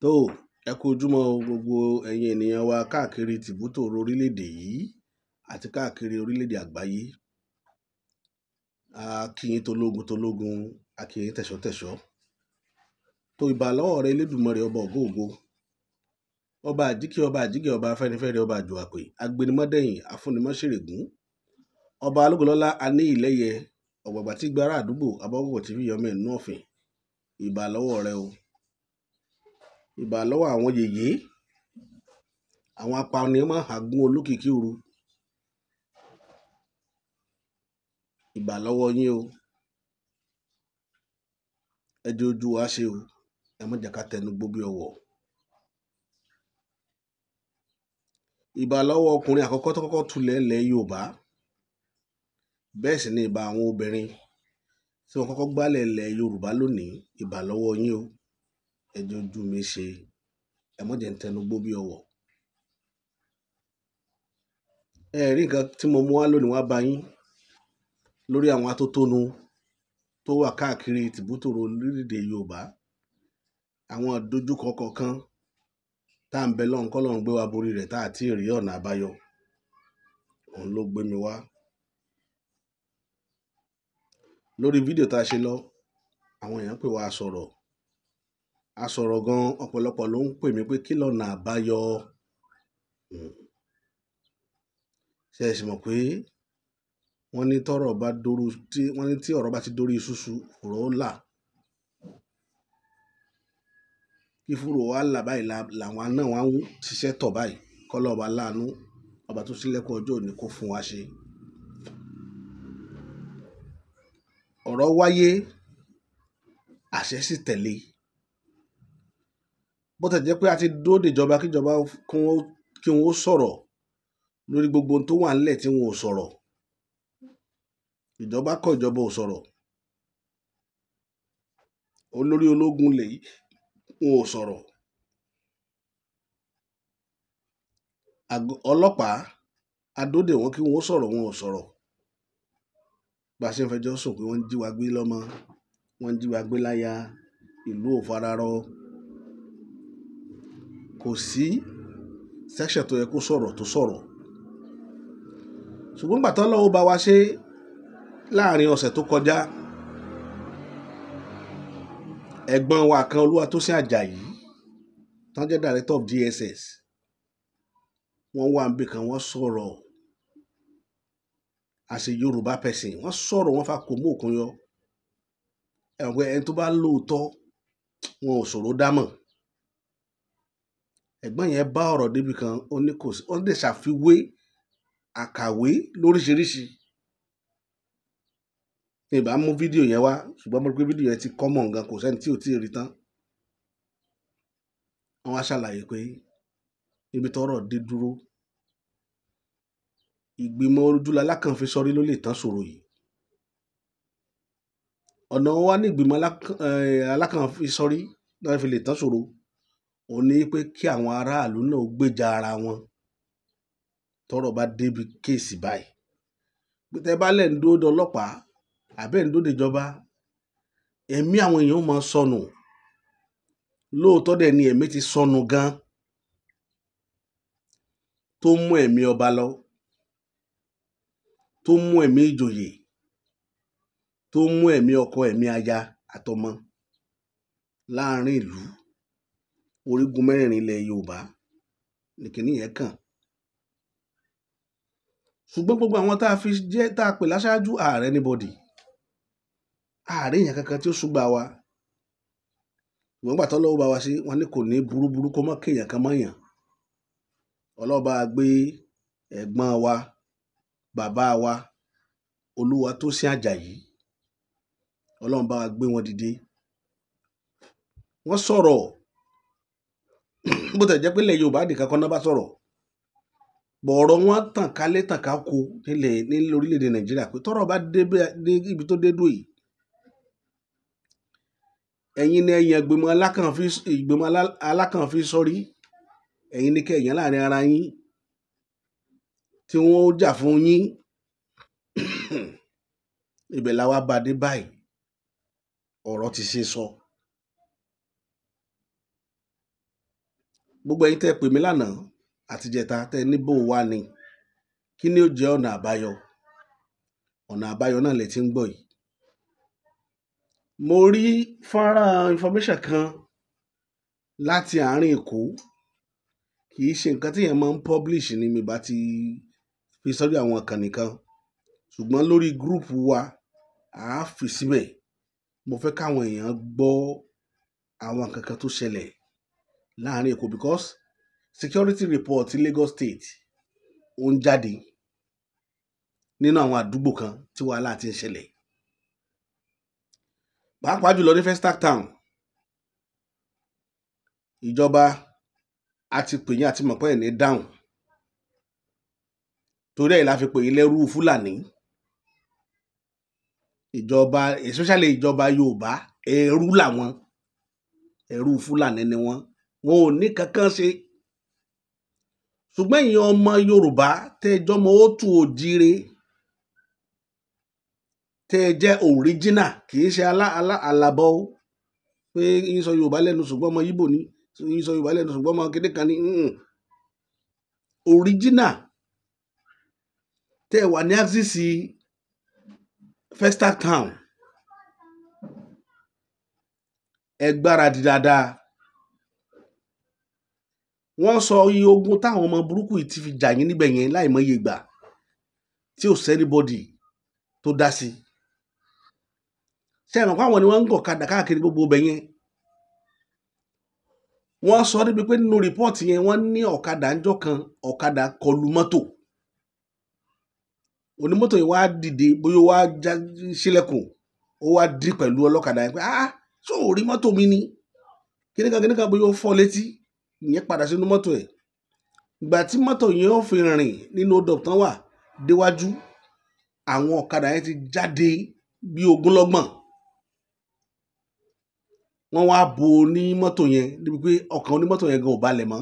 Tó, ẹ kú ojúmọ́ o gbogbo ẹ̀yin ènìyàn wa káàkiri tìbútòrò orílẹ̀-èdè yìí àti káàkiri orílẹ̀-èdè àgbáyé. A kí yín tológun tológun, a kí yín tẹ̀ṣọ́tẹ̀ṣọ́. Tó ìbà lọ́wọ́ rẹ Elédùmarè ọba ògo ògo, ọba àjíkẹ́ ọba àjíkẹ́ ọba afẹ́nifẹ́re ọba àjùwàpè, agbénimọ́dẹ̀yìn afúnimọ́ṣèrègún, ọba alógolọ́lá aníyìlẹ́yẹ, ọ̀gbàgbà tí gbára àdúgbò abọ́gbọ̀ tí fi yọmọ ẹ̀nú ọ̀fìn. Ìbà lọ́wọ́ rẹ o. Ìbà lọ́wọ́ àwọn yèyé, àwọn apanimọ́ àgún olókìkí òru. Ìbà lọ́wọ́ yín o. Ẹ jẹ́ ojú wa ṣe o. Ẹ má jẹ́ ká tẹnu gbó bí ọwọ́. Ìbà lọ́wọ́ ọkùnrin àkọ́kọ́ tó kọ́kọ́ tulẹ̀ ilẹ̀ Yorùbá. Bẹ́ẹ̀ sì ni ìbà àwọn obìnrin tí wọ́n kọ́kọ́ gbálẹ̀ ilẹ̀ Yorùbá lónìí. Ìbà lọ́wọ́ yín o. Ẹ jẹ́ ojú mi ṣe. Ẹ má jẹ́ ń tẹnu gbó bí ọwọ́. Ẹ rí nǹkan tí mo mú wá lónìí wá bá yín lórí àwọn atótónu tó wà káàkiri tìbútòrò orílẹ̀-èdè Yorùbá. Àwọn ìdojúkọ kọ̀ọ̀kan tá à ń bẹ lọ́hùn kọ́lọ́hun gbé wa borí rẹ̀ tá à tí ì rí ọ̀nà àbáyọ. Òun ló gbé mi wá. Lórí fídíò tá a ṣe lọ, àwọn èèyàn pè wá sọ̀rọ̀. A sọ̀rọ̀ gan, ọ̀pọ̀lọpọ̀ ló ń pè mí pé kí lọ̀nà àbáyọ. Ṣé ẹ sì mọ̀ pé wọ́n ní tọ́rọ̀ bá dóru tí wọ́n ní tí ọ̀rọ̀ bá ti dórí ṣúṣú, fùrọ̀ ó là. Kí fùrọ̀ wá là báyìí làwọn náà wá ń ṣiṣẹ́ tọ̀ báyìí. Kọ́lọ́ ọba láàánú, ọba tó ṣílẹ̀kùn ọjọ́ òní kó fún wa ṣe. Ọ̀rọ̀ wáyé, àṣẹ sì tẹ̀lé. Bó tẹ̀ jẹ́ pé a ti dúró dè ìjọba kíjọba kí wọ́n ó sọ̀rọ̀ lórí gbogbo ohun tó wà nílẹ̀ tí wọn ò sọ̀rọ̀. Ìjọba kọ̀, ìjọba ò sọ̀rọ̀. Olórí ológun lè wọn ò sọ̀rọ̀. Ọlọ́pàá adóde wọn kí wọ́n ó sọ̀rọ̀, wọn ò sọ̀rọ̀. Bá a ṣe ń fẹjọ́ sùn pé wọ́n ń jí wa gbé lọ́mọ, wọ́n ń jí wa gbé láya, ìlú ò fararọ. Kò sí section tó yẹ kó sọ̀rọ̀ tó sọ̀rọ̀. Ṣùgbọ́n ìgbà t'Ọlọ́run bá wa ṣe láàrin ọ̀sẹ̀ tó kọjá, ẹ̀gbọ́n wa kan Olúwatósìn Àjàyí, tán jẹ́ director of DSS, wọ́n wà níbì kan, wọ́n sọ̀rọ̀ as a Yorùbá person, wọ́n sọ̀rọ̀, wọ́n fa kò mú òkun yọ. Ẹ mọ̀ pé ẹni tó bá lóòótọ́, wọn ò ṣòro dámọ̀. Ẹ̀gbọ́n yẹn bá ọ̀rọ̀ débi kan, ó ní kò sí, ó lè ṣàfiwé àkàwé lóríṣiríṣi. Mi ì bá mú fídíò yẹn wá, ṣùgbọ́n mo rí pé fídíò yẹn ti common gan, kò sẹ́ni tí ò tíì rí tán. Wọ́n wá ṣàlàyé pé ibi tọ́rọ̀ dé dúró, ìgbìmọ̀ ojúlalákàn fi sọrí ló lè tán ṣòro yìí. Ọ̀nà wa ní ìgbìmọ̀ alákàn fi sọrí náà fi lè tán ṣòro. Òun ní pé kí àwọn aráàlú náà ó gbéjà ara wọn tọ́rọ̀ bá débi kéèsì báyìí. Pé tẹ́ bá lẹ̀ ń dúró de ọlọ́pàá àbẹ́ ń dúró de ìjọba, ẹ̀mí àwọn èèyàn ó máa sọnù. Lóòótọ́ dẹ̀ ni ẹ̀mí ti sọnù gan tó mú ẹ̀mí ọba lọ, tó mú ẹ̀mí ìjòyè, tó mú ẹ̀mí ọkọ, ẹ̀mí aya àtọmọ láàrin ìlú. Orígun mẹ́rẹ̀ẹ̀rin ilẹ̀ Yorùbá ní kíní yẹn kàn. Ṣùgbọ́n gbogbo àwọn tá a fi jẹ́ tá a pè láṣáájú ààrẹ anybody, ààrẹ èèyàn kankan tí ó ṣùgbà wa. Ṣùgbọ́n ìgbà t'Ọlọ́run bá wa ṣe, wọ́n ní kò ní burúburú kó má kéèyàn kan mọ́ yàn. Ọlọ́run bá gbé ẹ̀gbọ́n wa, bàbá wa, Olúwatósìn Àjàyí. Ọlọ́run bá wa gbé wọn dìde. Wọ́n sọ̀rọ̀. Bó tẹ̀ jẹ́ pé ilẹ̀ Yorùbá nìkan kọ́ ná bá sọ̀rọ̀. Bọ̀ ọ̀rọ̀ wọn tàn kálé tàn káko nílẹ̀ ní orílẹ̀-èdè Nàìjíríà pé tọ́rọ̀ bá dé dé ibi tó dé dúró yìí. Ẹ̀yin ni ẹ̀yin ìgbìmọ̀ alákàn fi sọrí. Ẹ̀yin ni kẹ́ ẹ̀yàn láàrin ara yín tí wọ́n ó jà fún yín. Ibẹ̀ la wá bá dé báyìí. Ọ̀rọ̀ ti ṣe sọ. Gbogbo ẹ̀yin tẹ́ pè mí lánàá àtijẹta tẹ́ ní bò wá ni, kí ni ó jẹ́ ọ̀nà àbáyọ? Ọ̀nà àbáyọ náà lè ti ń gbọ́ yìí. Mo rí fọ́nrán information kan láti àárín Èkó. Kì í ṣe nǹkan tí èèyàn máa ń publish ni mi bá ti fi sọ́dọ̀ àwọn ìkànnì kan, ṣùgbọ́n lórí gúrùpù wa à á fi síbẹ̀. Mo fẹ́ káwọn èèyàn gbọ́ àwọn nǹkan kan tó ṣẹlẹ̀ láàárín Èkó, because security report Lagos State ó ń jáde nínú àwọn àdúgbò kan tí wàhálà ti ń ṣẹlẹ̀, pàápàá jùlọ ní Festac Town. Ìjọba a ti pè yín, àti mọ̀ pé ẹ̀ ní dáhùn, torí ẹ̀ la fi pè yín lẹ́rú Fúlàní. Ìjọba, especially ìjọba Yorùbá, ẹrú làwọn, ẹrú Fúlàní ni wọ́n, wọn ò ní kankan ṣe. Ṣùgbọ́n ẹ̀yin ọmọ Yorùbá tẹ́ ẹ jọmọ ó tù òjíire, tẹ́ ẹ jẹ́ original, kì í ṣe alábọ̀ o, pé yín sọ Yorùbá lẹ́nu ṣùgbọ́n ọmọ Yíbò ni, yín sọ Yorùbá lẹ́nu ṣùgbọ́n ọmọ kéde kan ni, original tẹ́ ẹ wà ní axis Festac Town, ẹ gbáradì dáadáa. Wọ́n sọ iye ogun táwọn ọmọ burúkú yìí ti fi jà yín níbẹ̀ yẹn láìmọye ìgbà tí ò sẹ́nibọ́dì tó dá sí. Ṣé ẹ mọ̀ pé àwọn ni wọ́n ń gọ̀kadà káàkiri gbogbo ibẹ̀ yẹn? Wọ́n sọ níbi pé nínú rìpọ́ọ̀tì yẹn wọ́n ní ọ̀kadà ńjọ́ kan, ọ̀kadà kọlu mọ́tò. Onímọ́tò yìí wá dìde, bóyá ó wá já sílẹ̀kùn, ó wá dí pẹ̀lú ọlọ́kadà yẹn pé ah, ṣó o rí mọ́tò mi ni? Kíníkan kíníkan, bóyá ó fọ́ létí, ìyẹn padà sínú mọ́tò ẹ̀. Ìgbà tí mọ́tò yẹn ó fi rìn nínú odò tán wà déwájú, àwọn ọ̀kadà yẹn ti jáde bí ogúnlọ́gbọ̀n. Wọ́n wá bo onímọ́tò yẹn níbi pé ọkàn onímọ́tò yẹn gan ò balẹ̀ mọ́.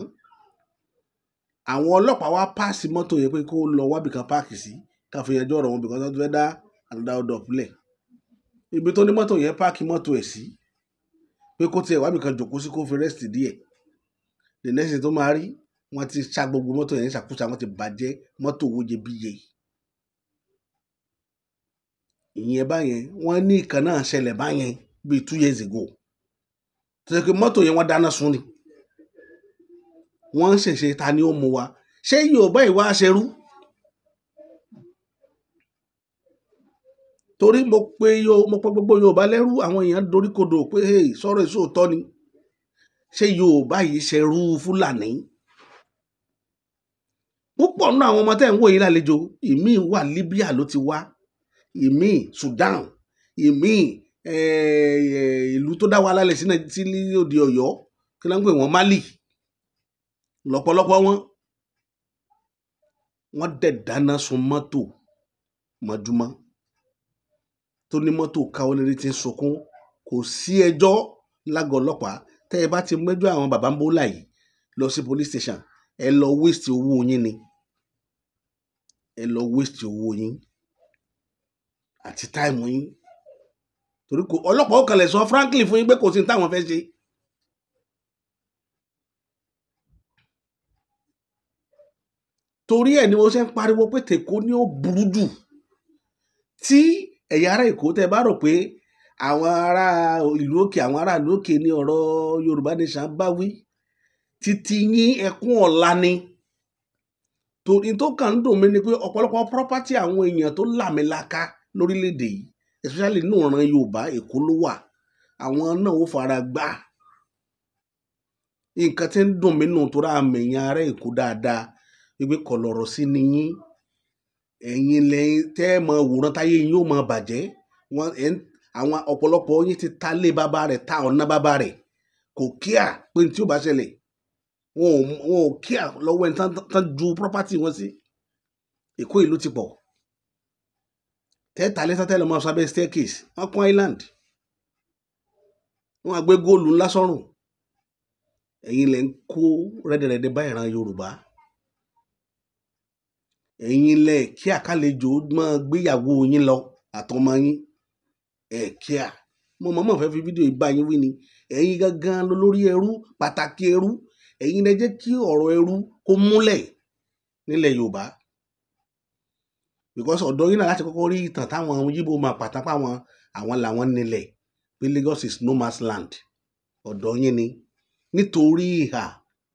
Àwọn ọlọ́pàá wá páàsì mọ́tò yẹn pé kó lọ wábìkan páàkì sí, ká fi yanjú ọ̀rọ̀ wọn, because wọ́n ti fẹ́ dá another hold up lẹ̀. Ibi tó ní mọ́tò yẹn páàkì mọ́tò ẹ̀ sí pé kó tiẹ̀ wábìkan jòkó sí kó fi rest díẹ̀. The next thing tó máa rí, wọ́n ti ṣá gbogbo mọ́tò yẹn ṣàkóso, àwọn ti bàjẹ́ mọ́tò owó iyebíye. Ìyẹn báyẹn, wọ́n ní ìkan náà ṣẹlẹ̀ báyẹn bíi 2 years ago. Tó ṣe pé mọ́tò yẹn wọ́n dáná sun ni. Wọ́n ń ṣèṣe ta ni ó mú wa. Ṣé Yorùbá yìí wá ṣerú? Torí mo pe gbogbo Yorùbá lẹ́rú, àwọn èèyàn doríkodò pé hey, sọ̀rọ̀ èso òótọ́ ni. Ṣé Yorùbá yìí ṣerú Fúlàní? Púpọ̀ nínú àwọn ọmọ tẹ́ ń wò yìí lálejò, ìmíì wà Libya ló ti wá, ìmíì Sudan, ìmíì ìlú tó dá wa lálẹ́ sí òde Ọ̀yọ́, kí ló ń pè wọ́n, Mali. Lọ́pọ̀lọpọ̀ wọn, wọ́n dẹ̀ dáná sun mọ́tò mọ́júmọ́. Tó ní mọ́tò káwọ́ lérí tí ń sunkún, kò sí ẹjọ́ lágọ̀ọ́ ọlọ́pàá. Tẹ́ ẹ bá ti mẹ́jọ àwọn bàbá ń bólà yìí lọ sí police station, ẹ lọ waste owó yín ni. Ẹ lọ waste owó yín àti táìmù yín. Torí kò ọlọ́pàá ó kànlẹ̀ sọ frankly fún yín pé kò sí ní táwọn fẹ́ ṣe. Torí ẹ̀ ni mo ṣe ń pariwo pé tèkó ni ó burú jù. Tí ẹ̀yin ará Èkó tẹ́ bá rò pé àwọn ará ìlú òkè, àwọn ará ìlú òkè ní ọ̀rọ̀ Yorùbá Nation bá wí, títí yín ẹkún ọ̀la ni. Torí tó kàn ń dùn mí ni pé ọ̀pọ̀lọpọ̀ property àwọn èèyàn tó làmìlaka lórílẹ̀‐èdè yìí, especially nínú ìran Yorùbá, Èkó ló wà, àwọn náà ó fara gbá. Nǹkan tí ń dùn mí nù torí àmì ẹ̀yin ará Èkó dáadáa wípé kọ̀lọ̀rọ̀ sí ni yín. Ẹ̀yin lẹ́yìn tẹ́ ẹ mọ wòran táyé yín ó mọ bàjẹ́. Àwọn ọ̀pọ̀lọpọ̀ yín ti ta lé bàbá rẹ̀, ta ọ̀nà bàbá rẹ̀. Kò kíà pé ní tí ó bá ṣẹlẹ̀, wọn ò kíà lọ́wọ́ ẹni tán ju property wọn sí. Èkó ìlú ti pọ̀. Tẹ́ta lẹ́sẹ̀ tẹ́lẹ̀ máa sábẹ́ staircase, wọ́n kún island. Wọ́n á gbé góòlù ńlá sọ́rùn. Ẹ̀yin lẹ ń kó rẹ́dẹ̀rẹ́dẹ́ bá ìran Yorùbá. Ẹ̀yin lẹ kí àkàlejò máa gbéyàwó yín lọ àtọmọ yín. Ẹ kíá, mo mọ̀ọ́mọ̀ fẹ́ fi fídíò yìí bá yín wí ni. Ẹ̀yin gangan lolórí ẹrú, pàtàkì ẹrú. Ẹ̀yin lẹ jẹ́ kí ọ̀rọ̀ ẹrú kó múlẹ̀ nílẹ̀ Yorùbá, because ọ̀dọ̀ yín náà láti kọ́kọ́ rí ìtàn táwọn Yíbò máa pàtàkì àwọn làwọn nílẹ̀ pé Lagos is no man's land. Ọ̀dọ̀ yín ni, nítorí ìhà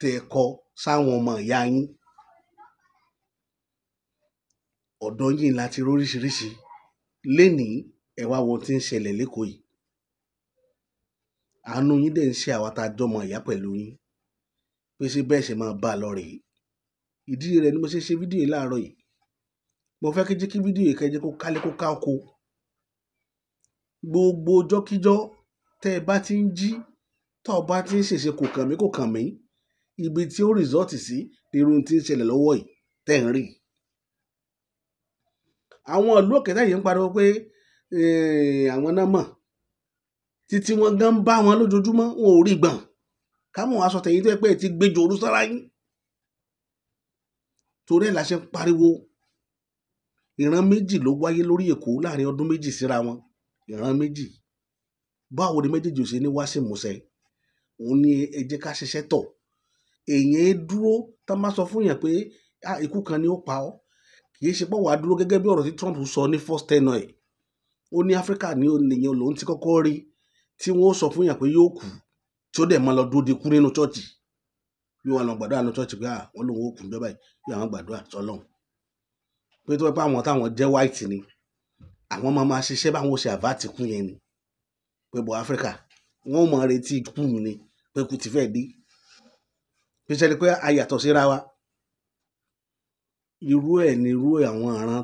tẹ́ ẹ kọ sáwọn ọmọ ìyá yín. Ọ̀dọ̀ yín láti róríṣiríṣi. Lénìí ẹ wá wo ohun tí ń ṣẹlẹ̀ lẹ́kọ̀ọ́ yìí. Àánú yín dẹ̀ ń ṣe àwa tá a jọmọ ìyá pẹ̀lú yín, pé ṣé bẹ́ẹ̀ ṣe máa bá a lọ rèé. Ìdí rẹ̀ ni mo ṣe ṣe fídíò yìí láàárọ̀ yìí. Mo fẹ́ kí jẹ́ kí fídíò yìí kẹ́ jẹ́ kó kálé kó ká oko. Gbogbo ọjọ́kíjọ́ tẹ́ ẹ bá ti ń jí, tọ́ ọ bá ti ń ṣèṣe kò kàn mí kò kàn mí, ibi tí ó rìsọ́ọ̀tì sí ni irú tí ń ṣẹlẹ̀ lọ́wọ́ yìí tẹ́ ń rí. Àwọn ìlú òkè táyì ń pariwo pé àwọn náà mọ̀ títí wọn gan ń bá wọn lójoojúmọ́, wọn ò rí gbọ̀n. Kámọ̀ aṣọ tẹ̀yìn tó yẹ pé ẹ ti gbé jòrú sára yín. Torí ẹ̀ la ṣe ń pariwo. Ìran méjì ló wáyé lórí Èkó láàrin ọdún méjì síra wọn. Ìran méjì. Báwo ni méjèèjì ò ṣe ní wá sí ìmúṣẹ? Òun ni ẹ jẹ́ ká ṣiṣẹ́ tọ̀. Èèyàn dúró tá a máa sọ fún yàn pé ikú kan ni ó pa ọ́. Kì í ṣe pé wàá dúró gẹ́gẹ́ bí ọ̀rọ̀ tí Trump sọ ní first tenure ẹ̀. Ó ní Áfíríkà ní ònìyàn lòun ti kọ́kọ́ rí tí wọ́n sọ fún yàn pé yóò kú, tí ó dẹ̀ máa lọ dúró de kú nínú chọ́ọ̀chì. Bí wọ́n lọ gbàdúrà nínú chọ́ọ̀chì pé wọ́n lòun ó kú níjọba yìí, bí àwọn gbàdúrà sọ́lọ́run. Pé tó bá pẹ́ àwọn táwọn jẹ́ white ni, àwọn máa máa ṣiṣẹ́ báwọn ó ṣe àvátì kú yẹn ni. Pé bọ̀ Áfíríkà, wọ́n ó máa retí ikú ni, pé ikú ti fẹ́ dé. Pé ṣe ni pé a yàtọ̀ síra wa. Irú ẹ̀ ni irú àwọn ìran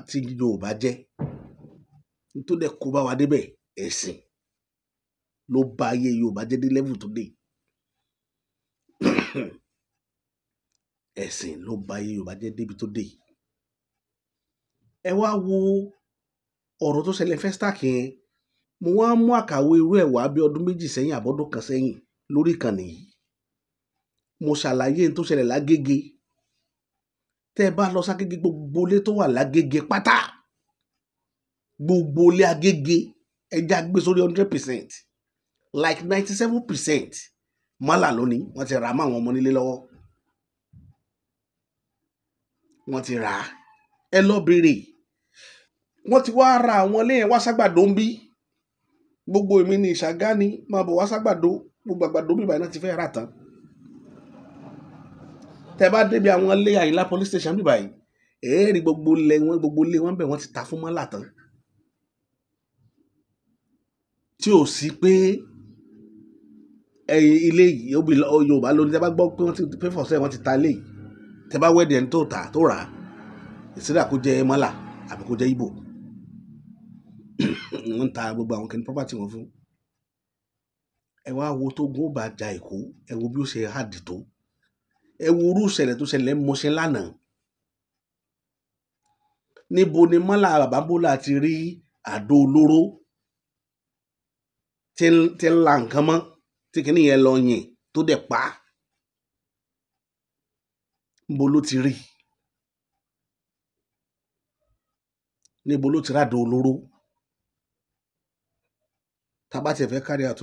tí Yorùbá jẹ́. N tó dẹ̀ kó bá wa débẹ̀, ẹ̀sìn ló ba ayé Yorùbá jẹ́ dé level tó dé. Ẹ̀sìn ló ba ayé Yorùbá jẹ́ débi tó dé. Ẹ wá wo ọ̀rọ̀ tó ṣẹlẹ̀ Festac yẹn. Mo wá mú àkàwé irú ẹ̀ wá bí ọdún méjì sẹ́yìn àbọ̀dún kan sẹ́yìn lórí ìkànnì yìí. Mo ṣàlàyé ohun tó ṣẹlẹ̀ lágége. Tẹ́ ẹ bá lọ ságége, gbogbo ilé tó wà lágége pátá, gbogbo ilé Agége, ẹja gbé sórí 100%, like 97% mọ́là lónìí, wọ́n ti rà á mọ́ àwọn ọmọ nílé lọ́wọ́. Wọ́n ti rà á. Ẹ lọ bèrè. Wọ́n ti wá ra àwọn ilé yẹn wá ságbàdo ń bí. Gbogbo èmi ní Ìṣàgá ni máa bọ̀ wá ságbàdo. Gbogbo àgbàdo bíbá iná ti fẹ́ rà tán. Tẹ́ bá débi àwọn ilé Àyìnlá police station bíbá yìí, ẹ rí gbogbo ilé wọn, gbogbo ilé wọn bẹ̀ wọ́n ti ta fún mọ́là tán. Tí ò sí pé ilé yìí, Yorùbá ló ní tẹ́ bá gbọ́ pé wọ́n ti pay for sale, wọ́n ti ta ilé yìí. Tẹ́ bá wẹ́ẹ̀dì ẹni tó tà tó rà á, ìsídà kó jẹ́ mọ́là àbí kó jẹ́ Ìgbò. Wọ́n ń ta gbogbo àwọn kìnnì property wọn fún. Ẹ wá wo tó gún ó bá ja Èkó, ẹ wo bí ó ṣe hard tó. Ẹ wo irú ìṣẹ̀lẹ̀ tó ṣẹlẹ̀ Mọ́ṣẹ́ lánàá. Níbo ni mọ́là bàbá Bọ́lá ti rí àdó olóró tí ń la nǹkan mọ́, tí kìnnì yẹn lọ yìn tó dẹ̀ pa á? Níbo ló ti rí? Níbo ló ti rí àdó olóró? Tá bá tiẹ̀ fẹ́ carry out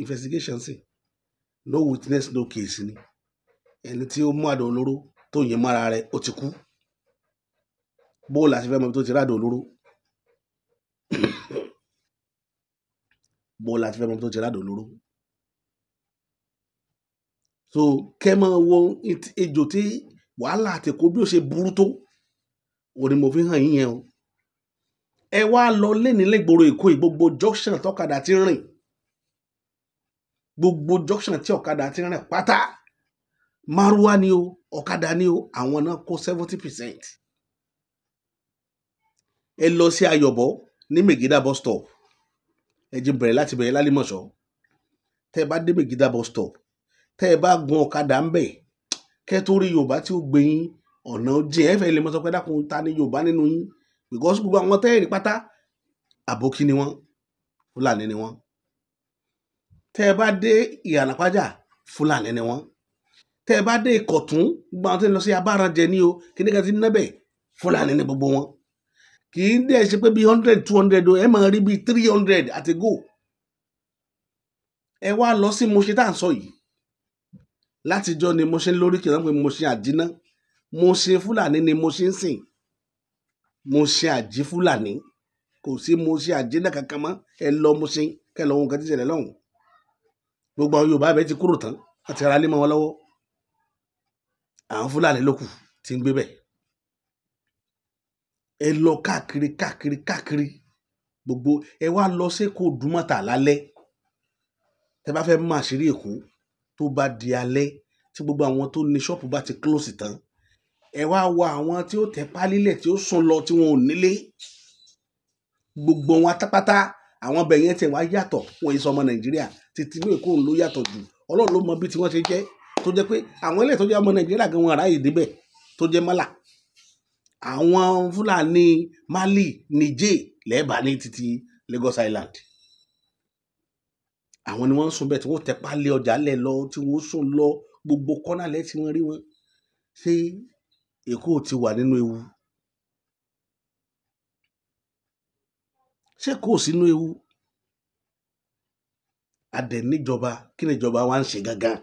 investigation sí, no witness no case ni. Ẹni tí ó mú àdó olóró tó yìn mọ́ra rẹ̀ ó ti kú. Bó la ṣe fẹ́ mọ ibi tó ti rí àdó olóró? Bó la ṣe fẹ́ mọ ibi tó ti rí àdó olóró? So kẹ́ máa wo ejò tí wàhálà àti Èkó bí ó ṣe burú tó, òun ni mo fi hàn yín yẹn o. Ẹ wá lọ léni lẹ́gbòro Èkó yìí, gbogbo junction tọ́kadà ti rìn, gbogbo junction tí ọ̀kadà ti rìn pátá, márúwá ni o, ọ̀kadà ni o, àwọn náà kó 70%. Ẹ lọ sí Ayọ̀bọ̀ ní Megida bus stop. Ẹ jí bẹ̀rẹ̀ láti bẹ̀rẹ̀ lálímọ̀ṣọ́. Tẹ́ ẹ bá dé Megida bus stop, tẹ́ ẹ bá gun ọ̀kadà ń bẹ̀, kẹ́ tó rí Yorùbá tí ó gbé yín ọ̀nà jìn, ẹ fẹ́ lè mọ sọ pé dákun ta ni Yorùbá nínú yín? Because gbogbo àwọn tẹ́ ẹ rí pátá, àbókí ni wọ́n, Fúlàní ni wọ́n. Tẹ́ ẹ bá dé Ìyànàpájà, Fúlàní ni wọ́n. Tẹ́ ẹ bá dé Ìkọ̀tún, gbogbo àwọn tí ń lọ sí Abáranjẹ ní o, kíní kan ti ń nẹ́bẹ̀, Fúlàní ni gbogbo wọn. Kì í dẹ̀ ṣe pé bí 100, 200 o, ẹ máa rí bí 300 àti go. Ẹ wá lọ sí Mùṣín tá à ń sọ yìí. Látijọ́ ni Mushin lórí kìí pé Mushin àjínà, Mushin Fúlàní ni Mushin ń sìn, Mushin àjí Fúlàní. Kò sí Mushin àjínà kankan mọ́. Ẹ lọ Mushin kẹ lọ ohun kan tí ń ṣẹlẹ̀ lọ́hùn. Gbogbo àwọn Yorùbá bẹ́ẹ̀ ti kúrò tán àti ara lé mọ́ wọn lọ́wọ́. Àwọn Fúlàní ló kù tí ń gbé bẹ̀. Ẹ lọ káàkiri káàkiri káàkiri gbogbo. Ẹ wá lọ sékòó Òdùmọ̀tà lálẹ́. Tẹ bá fẹ́ mọ àṣírí Èkó, tó bá di alẹ́ tí gbogbo àwọn tó ní ṣọ́ọ̀pù bá ti close tán, ẹ wá wo àwọn tí ó tẹ pálílẹ̀ tí ó sùn lọ tí wọn ò nílé. Gbogbo wọn pátápátá àwọn ọbẹ̀ yẹn tiẹ̀ wá yàtọ̀, wọn yìí sọ ọmọ Nàìjíríà. Títí inú Èkó ló yàtọ̀ jù. Ọlọ́run ló mọ bí tí wọ́n ṣe jẹ́, tó jẹ́ pé àwọn ilé tó jẹ́ ọmọ Nàìjíríà gan wọn ráàyè débẹ̀ tó jẹ́ mọ́là. Àwọn Fúlàní Mali, Niger lẹ́ẹ̀bà ní títí Lagos Island. Àwọn ni wọ́n ń sùn bẹ́ẹ̀ tí wọ́n tẹ pálí ọjà lẹ̀ lọ, tí wọ́n sùn lọ gbogbo kọ́nà lẹ́ tí wọ́n rí wọn. Ṣé Èkó ti wà nínú ewu? Ṣé kò sínú ewu? Adẹ̀ níjọba, kí ni ìjọba wa ń ṣe gangan?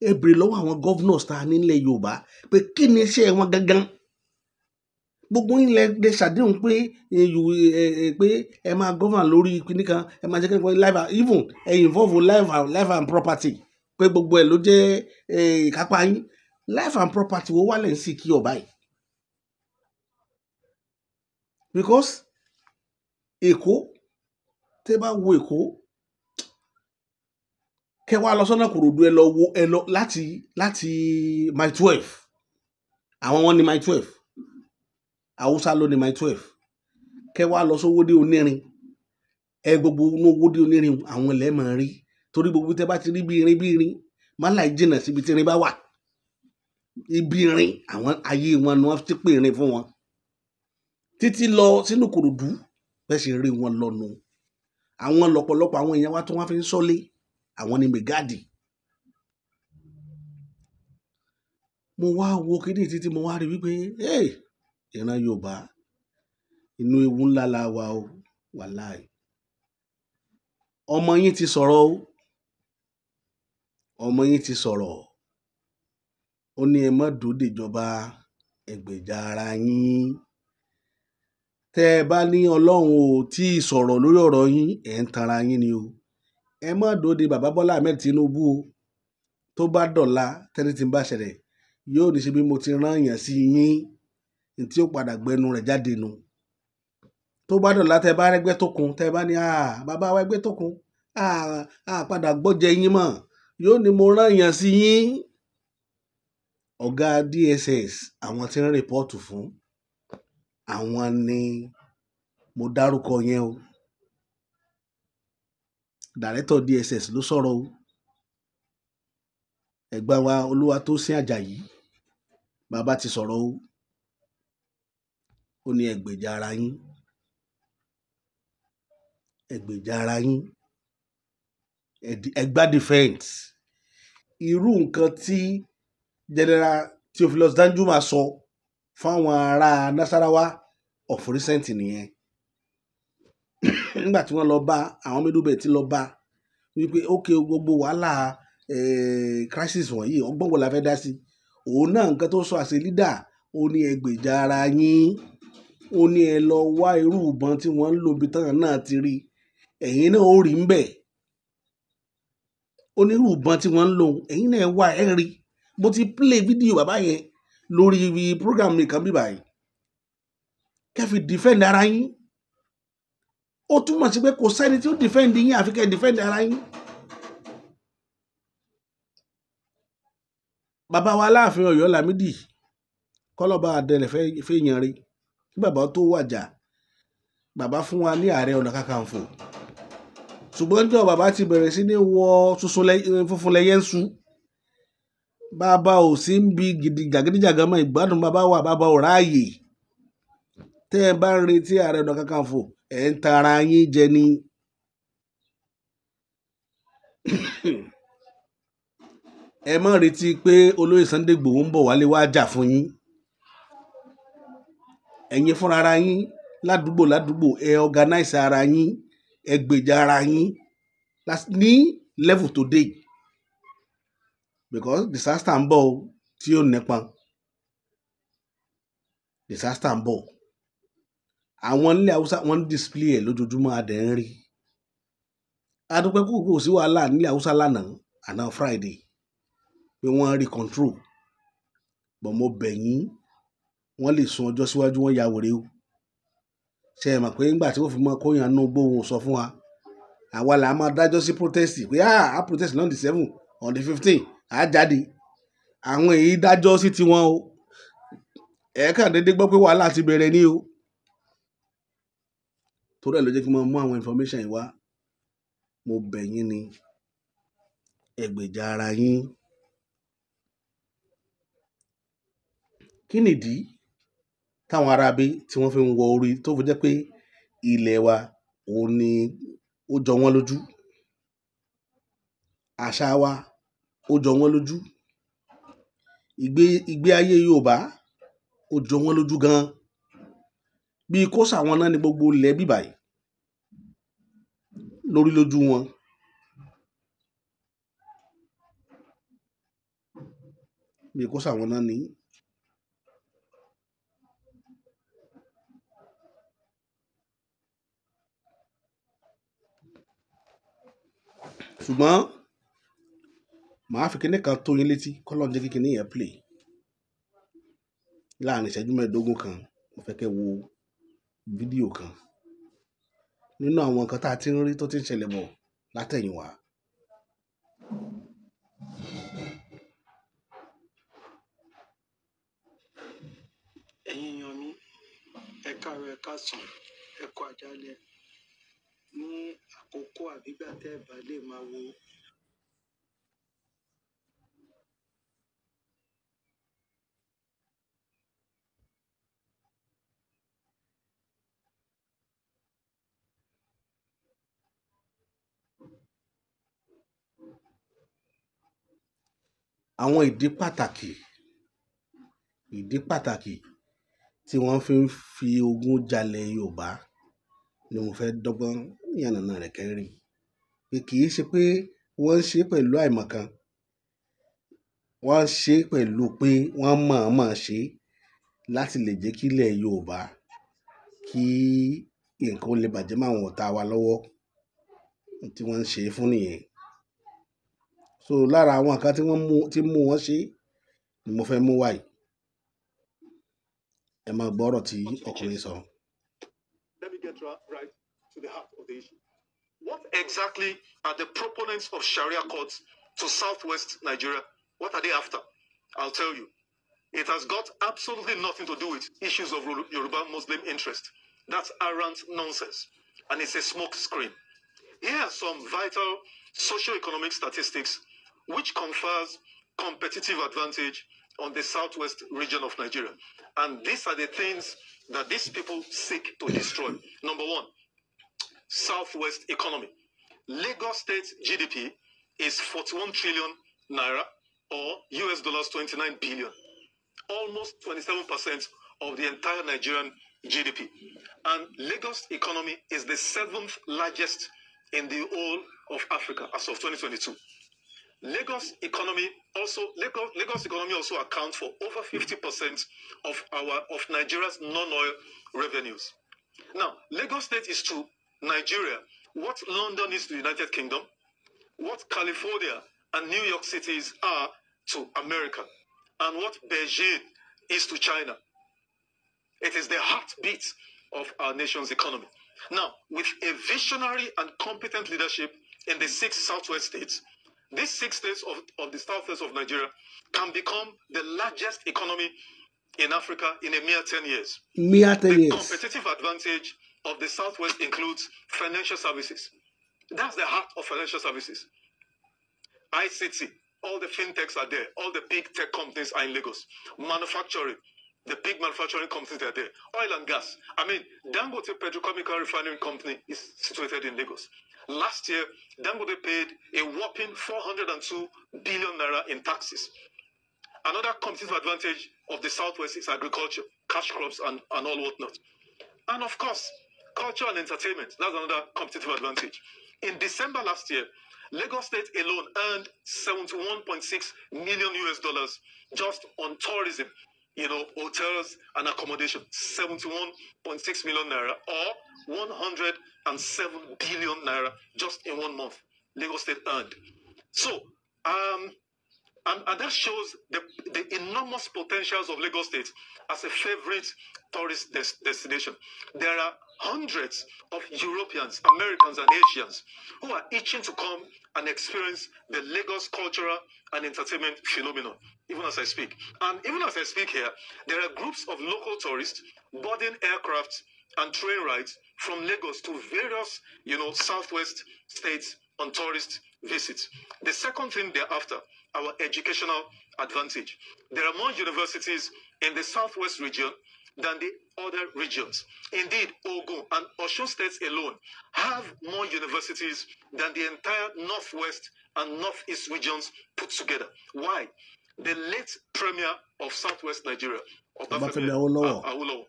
Ẹ bèrè lọ́wọ́ àwọn governors tá a nílẹ̀ Yorùbá pé kí ni iṣẹ́ wọn gangan? Gbogbo yín lẹ ṣàdéhùn pé pé ẹ máa govern lórí kíní kan, ẹ máa jẹ́ kí life, even ẹ involve life and property, pé gbogbo ẹ ló jẹ́ ìkápá yín. Life and property wo wà lẹ́ ń sì kí ọba yìí? Because Èkó, tẹ́ bá wo Èkó, kẹ́ wá lọ sọ́nà Kòròdú, ẹ lọ wo, ẹ lọ láti Mile 12. Àwọn wọn ní Mile 12, Haúsá ló ní Mile 12. Kẹ́ wá lọ sówódé Onírin, ẹ gbogbo inú Owódé Onírin àwọn ilẹ̀ máa rí, torí gbogbo tẹ́ bá ti rí bí irin bí irin, má láì jìnnà síbi tí irin bá wà. Ibi irin àwọn ayé wọn ni wọ́n ti pè irin fún wọn títí lọ sínú Kòròdú. Bẹ́ẹ̀ sì rí wọn lọ́nu. Àwọn lọ́pọ̀lọpọ̀ àwọn èèyàn wa tí wọ́n fi ń sọ́lé, àwọn ni mẹgáàdì. Mo wá wo kíní títí mo wá rí wípé ìran Yorùbá inú ewu ńlá la wà o, wàláì. Ọmọ yín ti sọ̀rọ̀ o, ọmọ yín ti sọ̀rọ̀. Ó ní ẹ má dòde ìjọba, ẹ gbèjà ara yín. Tẹ́ ẹ bá ní Ọlọ́run ò tí ì sọ̀rọ̀ lórí ọ̀rọ̀ yín, ẹ̀ ń tanra yín ni o. Ẹ má dòde bàbá Bọ́lá Ahmed Tinubu o. Tó bá dọ̀la tẹ́ni tí ń bá ṣẹlẹ̀, yóò ní ṣe bí mo ti rán èèyàn sí yín, ní tí ó padà gbẹnu rẹ̀ jáde nu. Tó bá dọ̀la tẹ́ bá rẹ́gbẹ́ tó kun, tẹ́ bá ní bàbá wa ẹgbẹ́ tó kun, padà gbọ́jẹ yín mọ̀, yóò ní mo rán èèyàn sí yín. Ọ̀gá DSS àwọn tí ń rìpọ́ọ̀tù fún, àwọn ni mo dárúkọ yẹn o. Director DSS ló sọ̀rọ̀ o. Ẹ̀gbọ́n wa Olúwatósìn Àjàyí, bàbá ti sọ̀rọ̀ o. Ó ní ẹ gbèjà ara yín, ẹ gbèjà ara yín, ẹ gbá defense. Irú nǹkan tí General Theophilus Danjuma sọ fáwọn ará Nasarawa of recent nìyẹn. Nígbà tí wọ́n lọ bá àwọn middle belt lọ bá wípé ok gbogbo wàhálà crisis wọ̀nyí, ọgbọ́n wo la fẹ́ dá sí? Òun náà nǹkan tó sọ àṣẹ leader, ó ní ẹ gbèjà ara yín, ó ní ẹ lọ wá irú ìbọn tí wọ́n ń lò bí tán náà ti rí, ẹ̀yin náà ó rí ń bẹ̀. Ó ní irú ìbọn tí wọ́n ń lò, ẹ̀yin náà wá ẹ rí. Mo ti play fídíò bàbá yẹn lórí program mi kan bí báyìí. Kẹ́ fi defend ara yín. Ó túmọ̀ sí pé kò sẹ́ni tí ó defend yín àfi kẹ́ defend ara yín. Bàbá wa Aláàfin Ọ̀yọ́ Lámídì, kọ́lọ́ba àdẹlẹ̀ fẹ́ yan rí. Kí bàbá tó wàjà, bàbá fún wa ní Ààrẹ Ọ̀nà Kakanfò. Ṣùgbọ́n níjọ́ bàbá ti bẹ̀rẹ̀ sí ní wọ funfun lẹ́yẹ ń su. Bàbá ò sí ń bi gidi jàgídíjàgan mọ́, ìgbádùn bàbá wà, bàbá ò ráàyè. Tẹ́ ẹ bá ń retí Ààrẹ Ọ̀nà Kakanfò, ẹ̀ ń tara yín jẹ ni. Ẹ má retí pé olóyè Sunday Igboho ń bọ̀ wálé wá jà fún yín. Ẹ̀yin fúnra ara yín ládùúgbò ládùúgbò, ẹ organize ara yín, ẹ gbèjà ara yín ní level tó dé yìí. Because disaster ń bọ̀ o, tí ó nípọn. Disaster ń bọ̀. Àwọn ilẹ̀ Haúsá wọ́n ń display ẹ̀ lójoojúmọ́, adẹ̀ ń rí. Adúpẹ́ kò kò sí wàhálà nílẹ̀ Haúsá lánàá, àná Friday, pé wọ́n rí control. But mo bẹ̀ yín, wọ́n lè sún ọjọ́ síwájú, wọ́n ya wèrè o. Ṣé ẹ mọ̀ pé nígbà tí wọ́n fi mọ́ kóyàn nú gbóhùn sọ fún wa, àwa là á máa dájọ́ sí protest pé á protest on the 7, on the 15, á jáde. Àwọn èyí dájọ́ sí tiwọn o. Ẹ̀ẹ́kàn dédé gbọ́ pé wàhálà ti bẹ̀rẹ̀ ní o. Torí ẹ̀ ló jẹ́ kí n máa mú àwọn information yìí wá. Mo bẹ̀ yín ni, ẹ gbèjà ara yín. Kí nìdí táwọn aráabí tí wọ́n fi ń wọ orí tó fi jẹ́ pé ilẹ̀ wa òun ni ó jọ wọ́n lójú? Àṣà wa ó jọ wọ́n lójú. Ìgbé ayé Yorùbá ó jọ wọ́n lójú gan-an. Bí kó sàwọn náà ni gbogbo ilẹ̀ bíbà yìí lórí lójú wọn. Bí kó sàwọn náà ni. Ṣùgbọ́n màá fi kinní kan tó yín létí, k'Ọlọ́run jẹ́ kí kinní yẹn play. Láàárín ìṣẹ́jú mẹ́ẹ̀ẹ́dógún kan, mo fẹ́ kẹ́ wo fídíò kan nínú àwọn nǹkan tá a ti ń rí tó ti ń ṣẹlẹ̀ bọ̀ látẹ̀yìnwá. Ẹ̀yin èèyàn mi, ẹ káàárọ̀, ẹ káàsán, ẹ kú àjálẹ́. Ní àkókò àbígbà tẹ́ ẹ bá lè máa wo Àwọn ìdí pàtàkì tí wọ́n fi ń fi ogun jalè Yorùbá ni mo fẹ́ dọ́gbọ́n yànnàná rẹ̀ kẹ́rì. Pé kì í ṣe pé wọ́n ń ṣe pẹ̀lú àìmọ̀kan, wọ́n ń ṣe pẹ̀lú pé wọ́n mọ̀ọ́mọ̀ ṣe láti lè jẹ́ kí ilẹ̀ Yorùbá kí nǹkan ó lè bàjẹ́ mọ́ àwọn ọ̀tá wa lọ́wọ́ tí wọ́n ń ṣe fún nìyẹn. So lára àwọn nǹkan tí wọ́n mú, tí mú wọn ṣe ni mo fẹ́ mú wá yìí. Ẹ máa gbọ́ ọ̀rọ̀ tí ọkùnrin sọ. Let me get right to the heart of the issue. What exactly are the proponents of Sharia courts to southwest Nigeria? What are they after? I'll tell you. It has got absolutely nothing to do with issues of Yoruba Muslim interest. That's arrant nonsense. And it's a smoke screen. Here are some vital socio-economic statistics which confers competitive advantage on the southwest region of Nigeria. And these are the things that these people seek to destroy. Number one, southwest economy. Lagos State GDP is 41 trillion naira, or US dollars 29 billion, almost 27% of the entire Nigerian GDP. And Lagos economy is the 7th largest in the whole of Africa as of 2022. Lagos economy also Lagos economy also accounts for over 50% of Nigeria's non-oil revenues. Now, Lagos State is to Nigeria what London is to the United Kingdom, what California and New York cities are to America, and what Beijing is to China. It is the heartbeat of our nation's economy. Now, with a visionary and competent leadership in the 6 southwest states, these 6 states of the southwest of Nigeria can become the largest economy in Africa in a mere 10 years. Mere 10 The years. competitive advantage of the southwest includes financial services. That's the heart of financial services. ICT, all the fintechs are there. All the big tech companies are in Lagos. Manufacturing, the big manufacturing companies are there. Oil and gas. I mean, Dangote Petrochemical Refinery Company is situated in Lagos. Last year, Dangote paid a whopping 402 billion naira in taxes. Another competitive advantage of the Southwest is agriculture, cash crops, and all whatnot. And of course, culture and entertainment. That's another competitive advantage. In December last year, Lagos State alone earned $71.6 million US just on tourism, you know, hotels and accommodation, 71.6 million naira or 107 billion naira just in 1 month. Lagos State earned. So, and that shows the enormous potentials of Lagos State as a favorite tourist destination. There are hundreds of Europeans, Americans, and Asians who are itching to come and experience the Lagos cultural and entertainment phenomenon, even as I speak. And even as I speak here, there are groups of local tourists boarding aircraft and train rides from Lagos to various, you know, southwest states on tourist visits. The second thing they're after, our educational advantage. There are more universities in the southwest region than the other regions. Indeed, Ogun and Osun states alone have more universities than the entire northwest and northeast regions put together. Why? The late premier of southwest Nigeria, Obafemi Awolowo, Awolowo,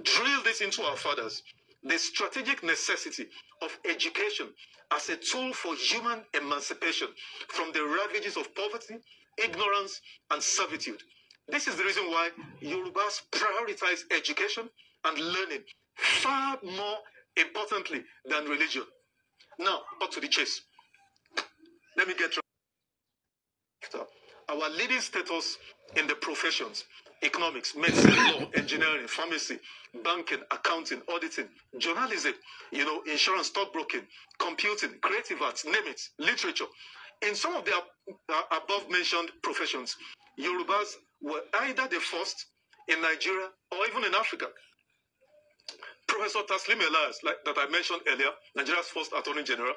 drilled this into our fathers, the strategic necessity of education as a tool for human emancipation from the ravages of poverty, ignorance, and servitude. This is the reason why Yorubas prioritize education and learning far more importantly than religion. Now, cut to the chase. Let me get right. Our leading status in the professions, economics, medicine, law, engineering, pharmacy, banking, accounting, auditing, journalism, you know, insurance, stockbroking, computing, creative arts, name it, literature. In some of the above mentioned professions, Yorubas were either the first in Nigeria or even in Africa. Professor Taslim Elias, like that I mentioned earlier, Nigeria's first Attorney General,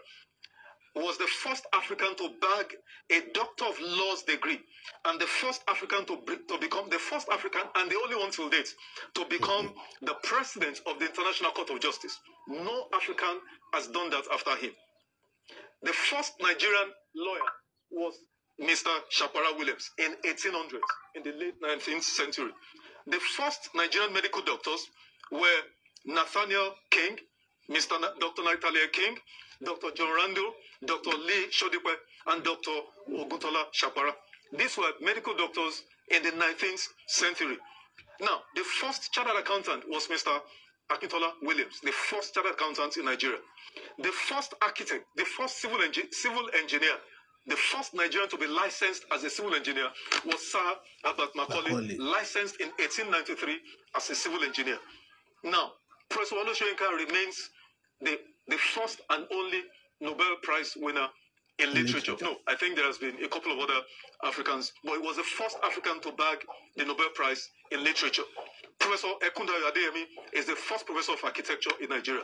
was the first African to bag a Doctor of Laws degree and the first African to become the first African and the only one till date to become the president of the International Court of Justice. No African has done that after him. The first Nigerian lawyer was Mr. Shapara Williams in 1800, in the late 19th century. The first Nigerian medical doctors were Nathaniel King, Dr. Nathaniel King, Dr. John Randall, Dr. Lee Shodipe, and Dr. Oguntola Shapara. These were medical doctors in the 19th century. Now, the first chartered accountant was Mr. Akintola Williams, the first chartered accountant in Nigeria. The first architect, the first civil engineer, the first Nigerian to be licensed as a civil engineer was Sir Herbert Macaulay, licensed in 1893 as a civil engineer. Now, Professor Wole Soyinka remains the first and only Nobel Prize winner in literature. No, I think there has been a couple of other Africans, but he was the first African to bag the Nobel Prize in literature. Professor Ekundayo Adeyemi is the first professor of architecture in Nigeria.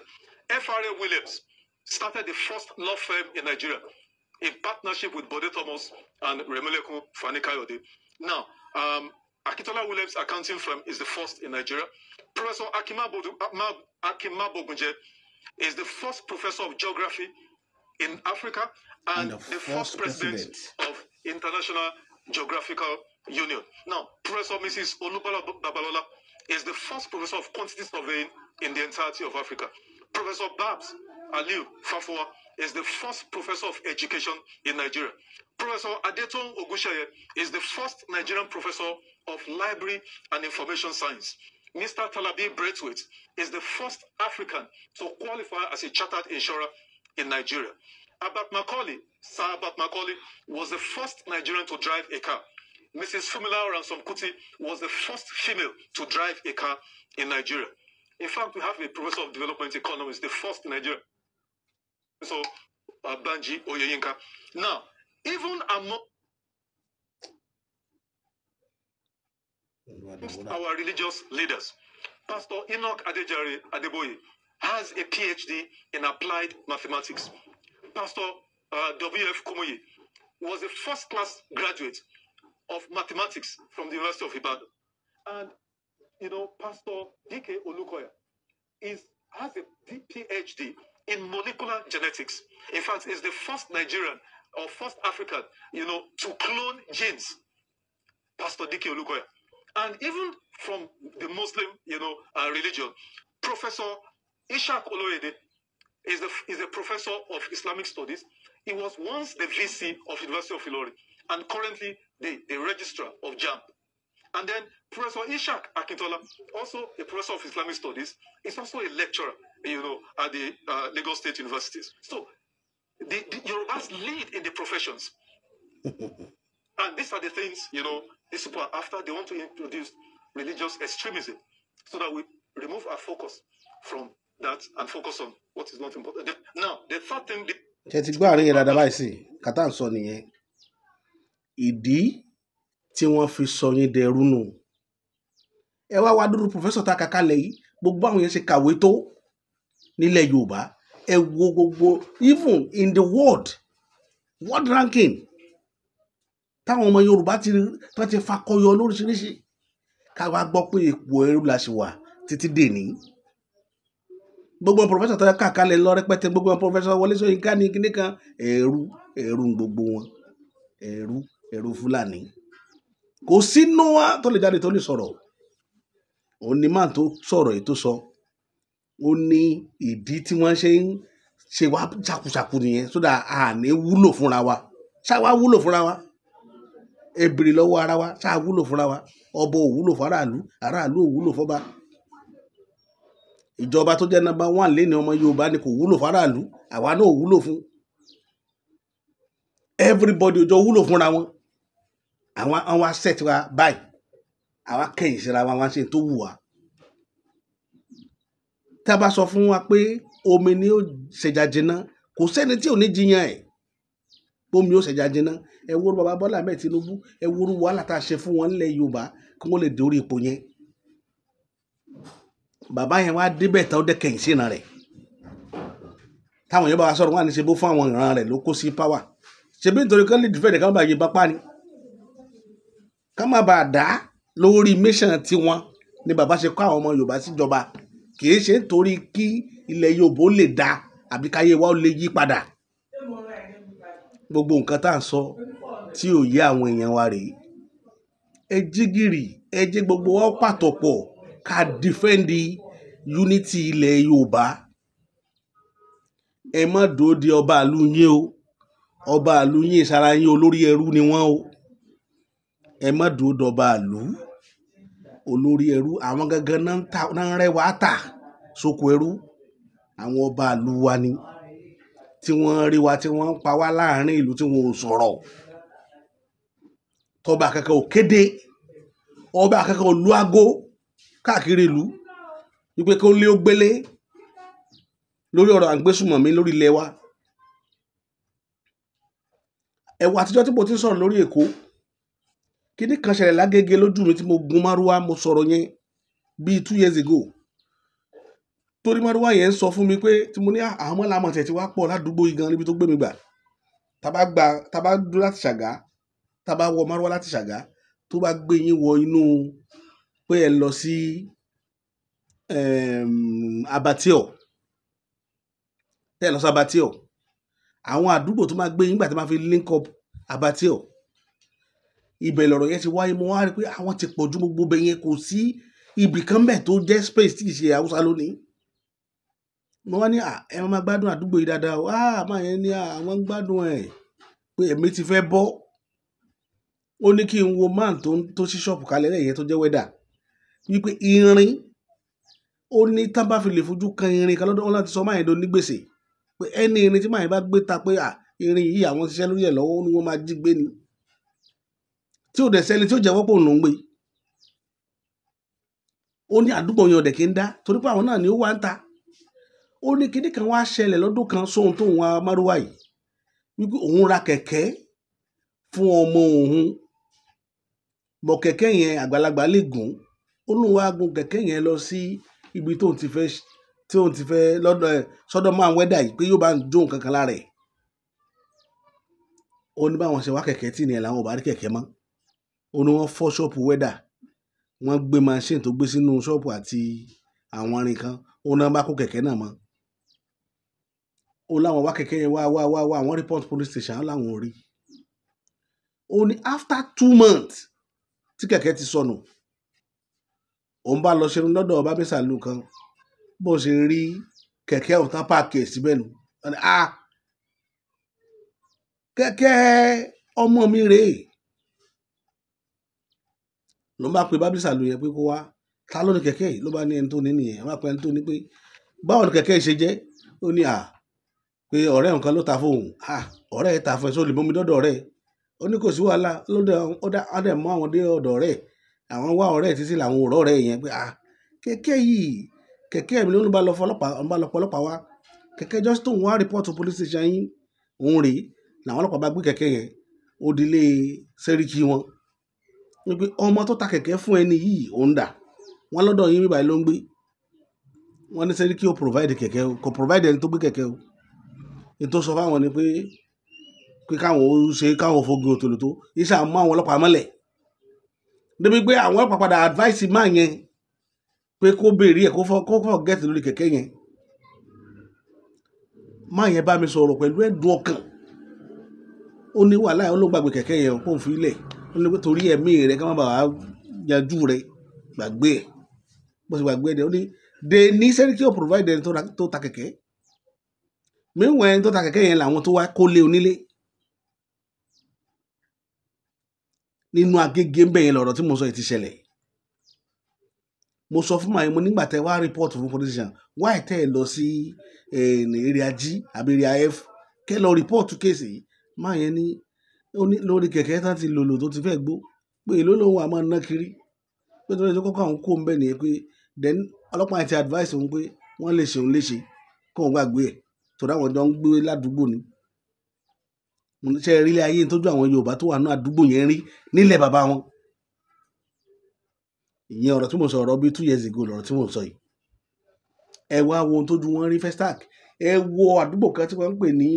F.R.A. Williams started the first law firm in Nigeria in partnership with Bode Thomas and Remilekun Fani-Kayode. Now, Akintola Williams accounting firm is the first in Nigeria. Professor Akin Mabogunje is the first professor of geography in Africa and the first president of International Geographical Union. Now, Professor Mrs. Olubola Babalola is the first professor of quantity surveying in the entirety of Africa. Professor Babs Aliu Fafoa is the first professor of education in Nigeria. Professor Adetoun Ogunṣeye is the first Nigerian professor of library and information science. Mr. Talabi Braithwaite is the first African to qualify as a chartered insurer in Nigeria. Herbert Macaulay, Sir Herbert Macaulay, was the first Nigerian to drive a car. Mrs. Funmilayo Ransom Kuti was the first female to drive a car in Nigeria. In fact, we have a professor of development economics, the first in Nigeria, so Banji Oyeyinka. Now, even among our religious leaders, Pastor Enoch Adejare Adeboye has a PhD in applied mathematics. Pastor W.F. Kumuyi was a first-class graduate of mathematics from the University of Ibadan. And, you know, Pastor D.K. Olukoya has a PhD in molecular genetics. In fact, is the first Nigerian or first African, you know, to clone genes, Pastor D.K. Olukoya. And even from the Muslim, you know, religion, Professor Ishaq Oloyede is a professor of Islamic studies, He was once the VC of University of Ilorin and currently the registrar of JAMB. And then Professor Ishaq Akintola, also a professor of Islamic Studies, is also a lecturer, at the Lagos State Universities. So the Yorubas lead in the professions. And these are the things, these people are after. They want to introduce religious extremism so that we remove our focus from that and focus on what is not important. Now, the third thing. Ṣe ti gbọ́ àárín yẹn dáadáa báyìí sí kàtà ń sọ nìyẹn? Ìdí tí wọ́n fi sọ yín dẹrú nù. Ẹ wá wá dúró, professor tá a kàkà lẹ̀ yìí, gbogbo àwọn yẹn ṣe kàwé tó nílẹ̀ Yorùbá. Ẹ wo gbogbo, even in the world ranking, táwọn ọmọ Yorùbá ti tó ti fakọyọ lóríṣiríṣi, ká wá gbọ́ pé ipò ẹrú la ṣe wà títí dèní. Gbogbo professor tó yẹ kàkálẹ̀ lọ rẹpẹtẹ, gbogbo professor Wọlé Ṣóyínká ní kíní kan, ẹrú ẹrú ń gbogbo wọn, ẹrú ẹrú Fúlàní. Kò sínú wa tó lè jáde tó lè sọ̀rọ̀. Òun ni máà tó sọ̀rọ̀ yìí tó sọ. Ó ní ìdí tí wọ́n ṣe ń ṣe wá ṣàkúṣàkú nìyẹn, sódà a ní wúlò fúnra wa. Ṣá wá wúlò fúnra wa? Ẹ bèrè lọ́wọ́ ara wa, ṣá wúlò fúnra wa? Ọba ò wúlò fún aráàlú, aráàlú ò wúlò fọ́ba. Ìjọba tó jẹ́ number one lé ní ọmọ Yorùbá ni kò wúlò fáráàlú, àwa náà ò wúlò fún. Everybody ò jọ wúlò fúnra wọn. Àwọn asset wa báyìí, àwa kẹ̀yìn síra wa, wọn ṣe tó wù wá. Tá a bá sọ fún wa pé omi ni ó ṣẹja jiná, kò sẹ́ni tí ò ní jiyàn ẹ̀ omi ó ṣẹja jiná. Ẹ wo bàbá Bọ́lá Ahmed Tinubu, ẹ wo wàhálà tá a ṣe fún wọn nílẹ̀ Yorùbá kí wọ́n lè dórí ipò yẹn. Bàbá yẹn wá débẹ̀ tán, ó dẹ̀ kẹ̀yìn sí ìran rẹ̀. Táwọn yẹn bá wa sọ̀rọ̀, wọn à ní ṣe bó fún àwọn ìran rẹ̀ ló kó sí power. Ṣebí nítorí kán lè defend, kán bá yé bá pa ni, ká má bàa dá lórí mission tiwọn ni bàbá ṣe kó àwọn ọmọ Yorùbá síjọba. Kì í ṣe nítorí kí ilẹ̀ Yorùbá ó lè dá àbí káyé wa ó lè yí padà. Gbogbo nǹkan tá à ń sọ tí ò yé àwọn èèyàn wa rèé. Ẹ jí gìrì, ẹ jẹ́ gbogbo wa pàtó pọ̀ ká defend unity ilẹ̀ Yorùbá. Ẹ má dúró de ọba ìlú yín o. Ọba ìlú yín ìsara yín, olórí ẹrú ni wọ́n o. Ẹ má dúró de ọba ìlú olórí ẹrú. Àwọn gangan náà ń ta náà ń rẹ́ wa tà sóko ẹrú. Àwọn ọba ìlú wa ni tí wọ́n rí wa tí wọ́n ń pa wá láàrin ìlú tí wọ́n ò sọ̀rọ̀. Tọba kankan ò kéde, ọba kankan ò lu aago káàkiri ìlú wípé kó lé ó gbélé lórí ọ̀rọ̀ àgbésùmọ̀mí lórí ilẹ̀ wa. Ẹ̀wọ̀ àtijọ́ tí mo ti ń sọ̀rọ̀ lórí Èkó, kíní kan ṣẹlẹ̀ lágége lójú mi tí mo gun márúwá. Mo sọ̀rọ̀ yẹn bíi 2 years ago, torí márúwá yẹn ń sọ fún mi pé tí mo ní àwọn mọ́làmọ́ tẹ̀ tí wá pọ̀ ládùúgbò yìí gan níbi tó gbé mi gbà. Tá bá gba, tá bá dúró láti Ṣàgá, tá bá wọ márúwá láti Ṣàgá, tó bá gbé yín wọ inú pé ẹ lọ sí Abattoir, tẹ́ ẹ lọ sí Abattoir, àwọn àdúgbò tó máa gbé yín gbà tí máa fi link up Abattoir, ibẹ̀ lọ̀rọ̀ yẹn ti wáyé. Mo wá rí i pé àwọn ti pọ̀ ju gbogbo bẹ̀ yẹn, kò sí ibì kan bẹ̀ tó jẹ́ space tí kì í ṣe Haúsá lónìí. Mo wá ní à, ẹ máa gbádùn àdúgbò yìí dáadáa o. Ah, máa yẹn ní àwọn ń gbádùn ẹ̀ pé ẹ̀mí ti fẹ́ bọ́. Ó ní kí n wo man tó ṣí ṣọ́ọ̀bù kalẹ̀ lẹ́yìn tó jẹ́ welder, wípé irin, ó ní tá bá fi lè fojú kan irin kan lọ́dọ̀ wọn láti sọ máa yẹn do ní gbèsè, pé ẹni irin tí máa yẹn bá gbé ta pé à irin yìí àwọn ṣiṣẹ́ lórí ẹ̀ lọ́wọ́, ó ní wọ́n máa jí gbé ni, tí ò dẹ̀ sẹ́ni tí ó jẹ́wọ́ pé òun ló ń gbé. Ó ní àdúgbò yẹn ọ̀dẹ̀ kí ń dá torí pé àwọn náà ni ó wá ń ta. Ó ní kinní kan wá ṣẹlẹ̀ lọ́dún kan sóhun tóun wá márúwá yìí, wípé òun ra kẹ̀kẹ́ fún ọmọ òun bọ̀, kẹ̀kẹ́ yẹn àgbàlagbà lè gùn. Ó lóun wá gun kẹ̀kẹ́ yẹn lọ sí ibi tóun ti fẹ́, tí òun ti fẹ́ lọ́dọ̀ ẹ̀ sọ́dọ̀ máa ń welder yìí pé yóò bá ń jó nǹkan kan lára ẹ̀. Ó ní báwọn ṣe wá kẹ̀kẹ́ tì ní ẹ̀ làwọn ò bá rí kẹ̀kẹ́ mọ́. Ó ní wọ́n fọ́ ṣọ́ọ̀pù welder, wọ́n gbé machine tó gbé sínú ṣọ́ọ̀pù àti àwọn irin kan. Ó náà bá kó kẹ̀kẹ́ náà mọ́. Ó láwọn wá kẹ̀kẹ́ yẹn wá wá wá wá, àwọn report police station, láwọn ò rí. Ó ní after 2 months tí kẹ̀kẹ́ ti sọnù, òun bá lọ ṣerun lọ́dọ̀ ọba mẹ́sàlú kan, bó ṣe rí kẹ̀kẹ́ ọ̀hún tán park ẹ̀ síbẹ̀ nù. Ah. Kẹ̀kẹ́ ọmọ mi rèé. Ló ń bá pe bábísà ló yẹ pé kó wá, ta ló ní kẹ̀kẹ́ yìí? Ló bá ní ẹni tó ní nìyẹn. Wọ́n bá pe ẹni tó ní pé báwo ni kẹ̀kẹ́ yìí ṣe jẹ́? Ó ní à pé ọ̀rẹ́ nǹkan ló ta fóun. À ọ̀rẹ́ ẹ̀ ta fún ẹ, sóò lè mú mi dọ́dọ̀ ọ̀rẹ́ ẹ̀? Ó ní kò sí wàhálà. Lóde ó dẹ̀ mú àwọn dé ọ̀dọ̀ ọ̀rẹ́ ẹ̀. Àwọn wá ọ̀rẹ́ ẹ̀ títí làwọn ò rọ́ọ̀rẹ́ yẹn pé à kẹ̀kẹ́ yìí, kẹ̀kẹ́ mi ló ń bá lọ fọlọ́pàá, ń bá lọ pọlọ́pàá wá. Kẹ̀kẹ́ just tóun wá report to police station yín òun rèé. Làwọn ọlọ́pàá bá gbé kẹ̀kẹ́ yẹn ó dilé sẹ́ríkì wọn. Wípé ọmọ tó ta kẹ̀kẹ́ fún ẹni yìí òun dà, wọ́n lọ́dọ̀ yín bíbáyìí ló ń gbé. Wọ́n ní sẹ́ríkì ó provide kẹ̀kẹ́ o, kò provide ẹni tó gbé kẹ̀kẹ́ o. Èyí tó sọ fáwọn ni pé káwọn ó ṣe káwọn fogun òtòlótó tó iṣẹ́ àmọ́ àwọn ọlọ́pàá mọ́lẹ̀. Débi pé àwọn ọlọ́pàá padà advice máa yẹn pé kó béèrè ẹ̀ kó fọ́ gẹ́tì lórí kẹ̀kẹ́ yẹn. Máa yẹn bá mi sọ̀rọ̀ pẹ̀lú ẹ̀dùn ọkàn. Ó ní wàhálà ó ló gbàgbé kẹ̀kẹ́ yẹn kó fi lẹ̀. Ó ní torí ẹ̀mí rẹ̀ ká má bàa yanjú rẹ̀ gbàgbé ẹ̀. Bó ṣe gbàgbé ẹ̀ ó ní de ní sẹ́ríkì ó provide ẹni tó ta kẹ̀kẹ́. Meanwhile ẹni tó ta kẹ̀kẹ́ yẹn làwọn tó wá kó lé onílé. Nínú Agége ń bẹ̀ yẹn lọ̀rọ̀ tí mo sọ yìí ti ṣẹlẹ̀. Mo sọ fún màá yẹn, mo nígbà tẹ wá report fún police station, why tẹ́ ẹ lọ sí area G àbí area F kẹ́ lọ report case yìí. Máa yẹn ní ó ní lórí kẹ̀kẹ́ tán ti lòlò tó ti fẹ́ gbó pé èló lòun wà máa ná kiri. Pé torí tó kọ́kọ́ àwọn kó ń bẹ̀ nìyẹn pé then ọlọ́pàá yẹn ti advice òun pé wọ́n lè ṣe òun léṣe kó òun gbàgbé ẹ̀ torí àwọn jọ ń gbé ládùúgbò ni. Mo ní ṣe rí ilé ayé tójú àwọn Yorùbá tó wà ní àdúgbò yẹn rí nílẹ̀ bàbá wọn. Ìyẹn ọ̀rọ̀ tí mo sọ ọ̀rọ̀ bíi 2 years ago lọ̀rọ̀ tí mo sọ yìí. Ẹ wá wo ohun tójú wọn rí Festac. Ẹ wo àdúgbò kan tí wọ́n ń pè ní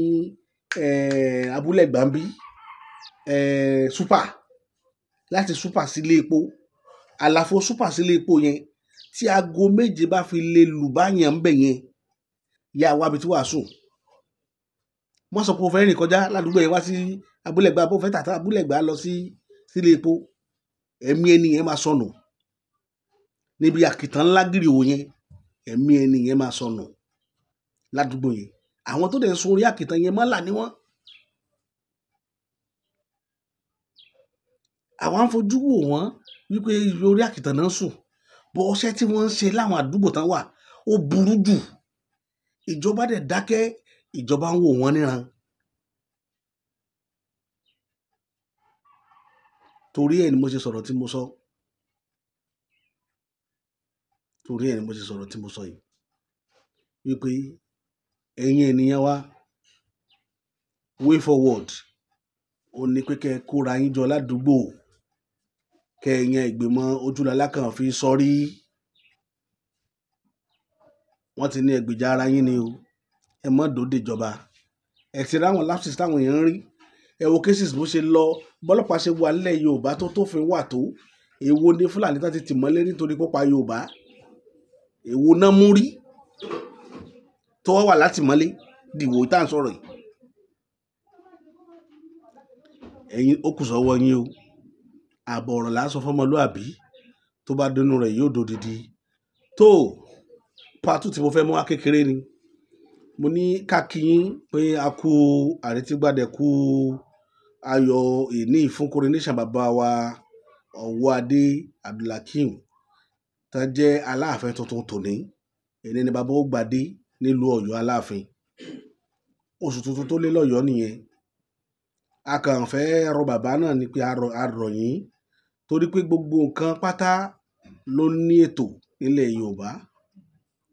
Abúlé Gbàǹbí, Super, láti Super sílé epo, àlàfo Super sílé epo yẹn tí aago 7 bá fi lè lù báyàn ń bẹ̀ yẹn, yá wá bí tí wàá sùn. Wọ́n sọ pé o fẹ́ rìn kọjá ládùúgbò yẹn wá sí Abúlé Gbà, bó fẹ́ tàtà Abúlé Gbà lọ sí sílé epo, ẹ̀mí ẹni yẹn máa sọnù. Níbi àkìtàn ńlá gìrìwò yẹn, ẹ̀mí ẹni yẹn máa sọnù ládùúgbò yẹn. Àwọn tó dẹ̀ ń sun orí àkìtàn yẹn mọ́là ni wọ́n. Àwọn á fojú wò wọ́n wípé orí àkìtàn náà ń sùn, bọ́ ọṣẹ́ tí wọ́n ń ṣe láwọn àdúgbò tán wà ó burú jù. Ìjọba dẹ̀ dákẹ́, ìjọba ń wò wọ́n níran. Torí ẹ̀ ni mo ṣe sọ̀rọ̀ tí mo sọ. Torí ẹ̀ ni mo ṣe sọ̀rọ̀ tí mo sọ yìí. Wípé ẹ̀yin ènìyàn wa, way forward ó ní pé kẹ́ ẹ kóra yín jọ ládùúgbò, kẹ́ ẹ yan ìgbìmọ̀ ojúlọ́lá kan fi sọrí. Wọ́n ti ní ẹgbèjà ara yín ni o, ẹ mọ́ dòde ìjọba. Ẹ ti ráwọn lapses táwọn èèyàn ń rí. Ẹ wo cases bó ṣe lọ, bọ́lọ́pàá ṣe wà nílẹ̀ Yorùbá tó tófin wà tó. Èwo ni Fúlàní tán ti tì mọ́lé nítorí pópa Yorùbá? Èwo náà mú rí tó wà látìmọ́lé dìwò tá à ń sọ̀rọ̀ yìí? Ẹ̀yin ó kù sọ́wọ́ yín o. Àbọ̀ ọ̀rọ̀ là ń sọ fọ́mọlúàbí, tó bá dénú rẹ̀ yóò dodidi. Tó part 2 tí mo fẹ́ mú wá kékeré ni. Mo ní ká kí yín pé a kú àrétígbàdẹ kú ayọ̀ ìní fún coronation bàbá wa Ọ̀wọ́adé Abdulhakeem tá jẹ́ Aláàfin tuntun tòní. Èní ni bàbá ó gbadé nílùú Ọ̀yọ́ Aláàfin. Oṣù tuntun tó lé lọ́yọ̀ọ́ nìyẹn. A kàn fẹ́ rọ bàbá náà ni pé a rọ̀ yín torí pé gbogbo nǹkan pátá ló ní ètò nílẹ̀ Yorùbá.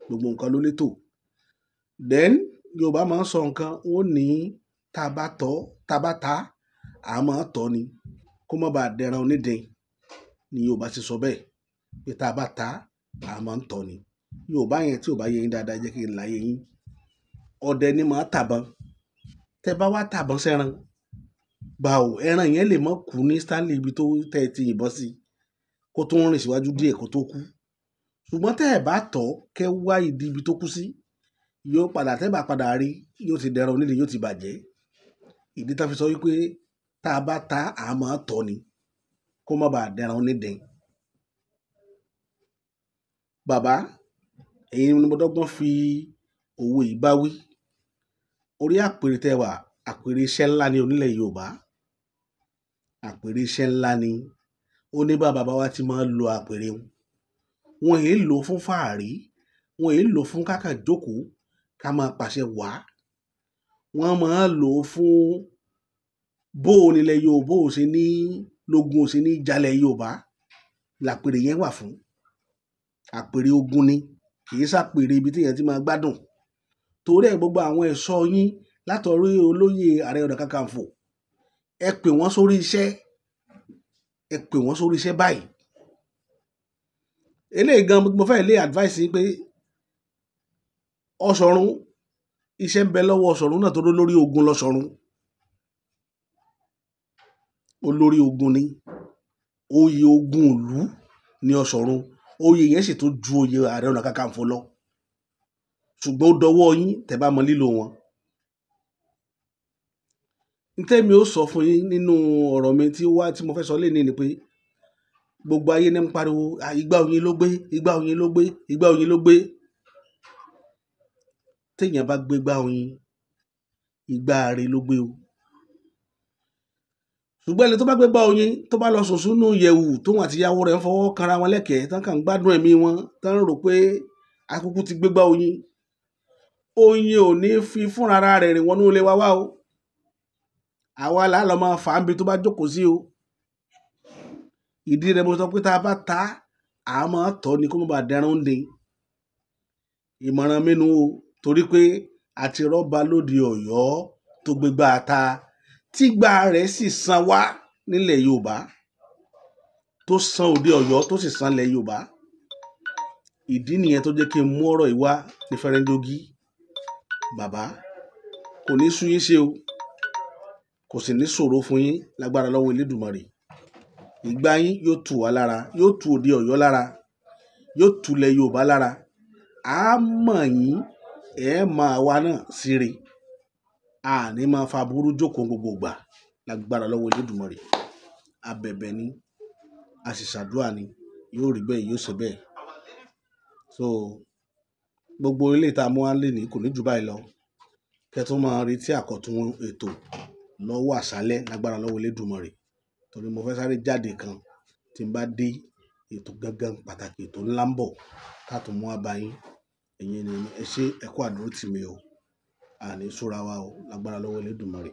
Gbogbo nǹkan ló létò. Then Yorùbá máa ń sọ nǹkan, ó ní tá bá tọ́, tá bá ta, a máa tọ́ ni. Kó má ba dẹran onídìn ni Yorùbá ṣe sọ bẹ́ẹ̀. Pé tá bá ta, a máa ń tọ́ ni. Yorùbá yẹn tí ò bá yé yín dáadáa jẹ́ kí n láyé yín. Ọdẹ ni máa tàbọn. Tẹ bá wá tàbọn sẹ́ran, gbà ó, ẹran yẹn lè má kú ní Stanley ibi tó tẹ́ ẹ ti yìnbọn sí, kó tó ń rìn síwájú díẹ̀ kó tó kú. Ṣùgbọ́n tẹ́ ẹ bá tọ́, kẹ́ wá ìdí ibi tó kú sí, yóò padà tẹ́ bá padà rí, yóò ti dẹran onídìn, yóò ti bàjẹ́. Ìdí tá fi sọ wípé tá a bá ta, a máa tọ́ ni, kó má ba dẹran onídìn. Bàbá, ẹ̀yin ni mo dọ́gbọ́n fi òwe yìí bá wí. Orí àpèrè tẹ́ wà, Àpèrè iṣẹ́ ńlá ni onílẹ̀ Yorùbá, àpèrè iṣẹ́ ńlá ni. Ó ní bá bàbá wa ti máa ń lo àpèrè wọn. Wọn èé lò fún fàárí, wọn èé lò fún kákà jókòó ká máa pàṣẹ wá. Wọ́n máa ń lò fún bó o nílẹ̀ Yorùbá ò ṣe ní lógun, ò ṣe ní jalẹ̀ Yorùbá làpèrè yẹn wà fún. Àpèrè ogun ni, kì í ṣàpèrè ibi tí èèyàn ti máa gbádùn. Torí ẹ̀ gbogbo àwọn ẹ̀ṣọ́ yín látọrí olóyè Ààrẹ Ọ̀nà Kakanfò, ẹ pè wọ́n sórí iṣẹ́, ẹ pè wọ́n sórí iṣẹ́ báyìí. Eléyìí gan mo fẹ́ lé advice yín pé Ọ̀ṣọ̀run, iṣẹ́ ń bẹ lọ́wọ́ Ọ̀ṣọ̀run náà tó dó lórí ogun lọ́ṣọ̀run. Olórí ogun ni, oyè ogun ìlú ni Ọ̀ṣọ̀run. Oyè yẹn sì tún ju oyè Ààrẹ Ọ̀nà Kakanfò lọ. Ṣùgbọ́n ó dọwọ́ yín tẹ́ bá mọ lílo wọn. Ntẹ́mi ó sọ fún yín nínú ọ̀rọ̀ mi tí wá tí mo fẹ́ sọ lénìí ni pé gbogbo ayé ní ń pariwo, igbá oyin ló gbé, igbá oyin ló gbé, igbá oyin ló gbé. Téèyàn bá gbé igbá oyin, igbá re ló gbé o. Ṣùgbọ́n ẹni tó bá gbé igbá oyin, tó bá lọ sùn sínú yẹ̀wù, tóun àti ìyàwó rẹ̀ ń fọwọ́ kanra wọn lẹ́kẹ̀ẹ́, tán kàn ń gbádùn ẹ̀mí wọn, tán ń rò pé akúkú ti gbé igbá oyin. Oyin ò ní fi fúnra rẹ̀ rìn wọnú ilé wa wá o. Àwa là lọ máa fà á níbi tó bá jókòó sí o. Ìdí rẹ̀ mo sọ pé tá a bá ta, a máa tọ́ ni kó má bàa dẹrùn dín. Ìmọ̀ràn mi nu o, torí pé àti rọ́bà lóde Ọ̀yọ́ tó gbégbá ta, tígbà rẹ̀ sì san wá nílẹ̀ Yorùbá, tó san òde Ọ̀yọ́ tó sì san ilẹ̀ Yorùbá. Ìdí nìyẹn tó jẹ́ kí n mú ọ̀rọ̀ yìí wá ní fẹ́rẹ́ńdógí. Bàbá, kò ní sú yín ṣe o, kò sì ní ṣòro fún yín lágbára lọ́wọ́ Elédùmarè. Ìgbà yín yóò tù wá lára, yóò tù òde Ọ̀yọ́ lára, yóò tù ilẹ̀ Yorùbá lára. A mọ̀ yín, ẹ máa wá náà síre. A ní máa fa burú jókòó gbogbo ìgbà lágbára lọ́wọ́ Elédùmarè. Abẹ̀bẹ̀ ni, a sì ṣàdúrà ni, yóò rí bẹ́ẹ̀, yóò ṣe bẹ́ẹ̀. So gbogbo ilé ìta mú wá lé ní kò ní jù báyìí lọ. Kẹ́ tún máa retí àkọ́tún ètò lọ́wọ́ àṣálẹ́ lágbára lọ́wọ́ Elédùmarè. Torí mo fẹ́ sáré jáde kan, tí n bá dé ètò gangan pàtàkì ètò ńlá ń bọ̀ ká tún mú wá bá yín. Ẹ̀yin ni ẹ ṣé, ẹ kú àdúró tì mí o. A ní súra wa o lágbára lọ́wọ́ Elédùmarè.